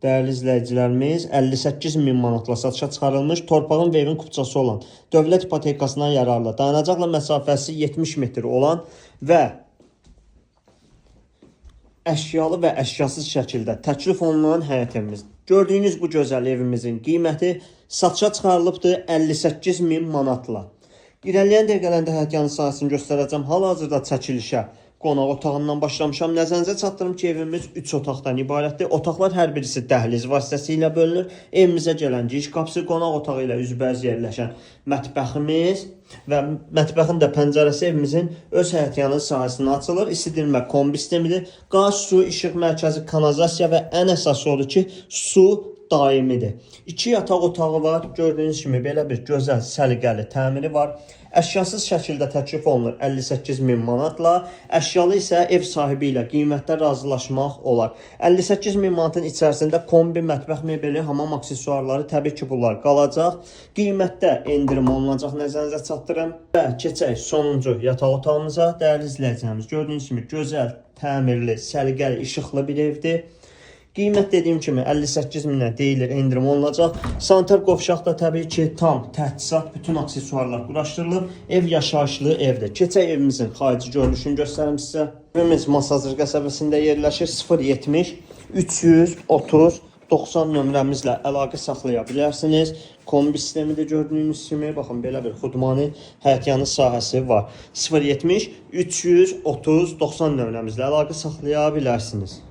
Dəyərli izləyicilərimiz, 58 min manatla satışa çıxarılmış torpağın və evin kupçası olan, dövlət ipotekasına yararlı, dayanacaqla məsafəsi 70 metr olan və əşyalı və əşyasız şəkildə təklif olunan həyət evimiz. Gördüyünüz bu gözəl evimizin qiyməti satışa çıxarılıbdır 58 min manatla. İrəliyən dəqiqələrdə həyətyanı sahəsini göstərəcəm. Hal-hazırda çəkilişə qonaq otağından başlamışam. Nəzərinizə çatdırım ki, evimiz 3 otaqdan ibarətdir. Otaqlar hər birisi dəhliz vasitəsilə bölünür. Evimizə gələn giriş qapısı qonaq otağı ilə üzbəüz yerləşən mətbəximiz və mətbəxin də pəncərəsi evimizin öz həyətyanı sahəsinə açılır. İsidilmə kombi sistemidir. Qaz, su, işıq mərkəzi, kanalizasiya və ən əsası odur ki, su daimidir. İki yataq otağı var. Gördüyünüz kimi belə bir gözəl, səliqəli təmiri var. Əşyasız şəkildə təklif olunur 58 min manatla. Əşyalı isə ev sahibi ilə qiymətdə razılaşmaq olar. 58 min manatın içərisində kombi, mətbəx mebeli, hamam aksesuarları, təbii ki, bunlar qalacaq. Qiymətdə endirim olunacaq, nəzərinizə çatdırım. Və keçək sonuncu yataq otağımıza. Dəyərli izləyicilərimiz, gördüyünüz kimi gözəl, təmirli, səliqəli, işıqlı bir evdir. Qiymət dediyim kimi 58 minə deyilir, endirim olunacaq. Sanitar qovşaq da təbii ki, tam təchizat, bütün aksesuarlar quraşdırılıb. Ev yaşayışlı evdir. Keçək evimizin xarici görünüşünü göstərim sizə. Evimiz Masazır qəsəbəsində yerləşir. 070 330 90 nömrəmizlə əlaqə saxlaya bilərsiniz. Kombi sistemi də gördüyünüz kimi, baxın, belə bir xudmani həyətyanı sahəsi var. 070 330 90 nömrəmizlə əlaqə saxlaya bilərsiniz.